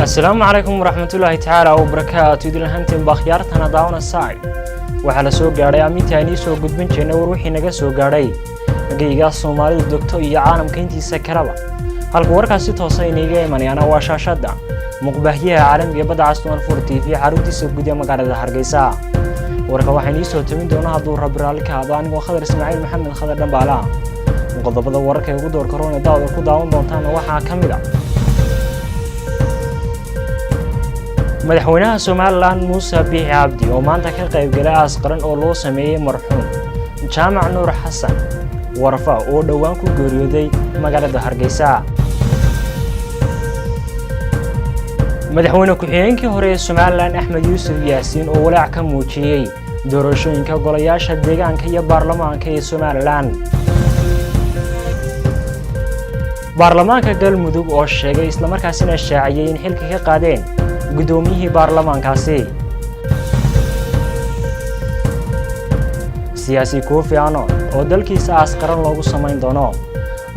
Asalaamu calaykum waraxmatullaahi tacaala wabarakaatu. Idin ahaantiin bakhyaartana daawana saacid waxaa la soo gaadhay amintii aynii soo gudbin jirnay war wixii naga soo gaadhay geyga Soomaalidu degto iyo caalamka intiisa kaleba. Halka warkaas si toosa inayga imanayaana waa shaashadda muqbahyaha caalamiga Badda Cas 24 TV, xaruntiisa guud ee magaalada Hargeysa. Warka waxaa inii soo tabin doona, hadduu Rabbi raalli ka hado, anigoo Khadar Ismaaciil Maxamed Khadar Dhambaala. Qodobada wararka ee ugu doorka roon ee daawada ku daawan doontaana waxaa ka mid ah: Madaxweynaha Somalilan Muuse Biixi Cabdi oo maanta ka qayb galay aas qaran oo loo sameeyey marxuum Jaamac Nuur Xasan Warfa oo dhowaan ku geeriyooday magaalada Hargeysa. Madaxweyne ku-xigeenkii hore ee Somalilan Axmed Yuusuf Yaasiin oo walaac ka muujiyey doorashooyinka golayaasha deegaanka iyo baarlamaanka ee Somalilan. Baarlamaanka Galmudug oo sheegay islamarkaasina shaaciyey in xilka ka qaadeen guddoomiyihii baarlamaankaasi. Siyaasi Kofi Annan oo dalkiisa aas qaran loogu samayn doono.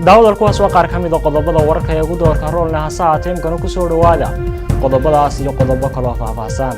Daawadal, kuwaas waa qaar ka mid a qodobada wararka ee ugu doorka roolna. Hase haatee imkana ku soo dhowaada qodobadaas iyo qodobo kaloo faahfaahsan.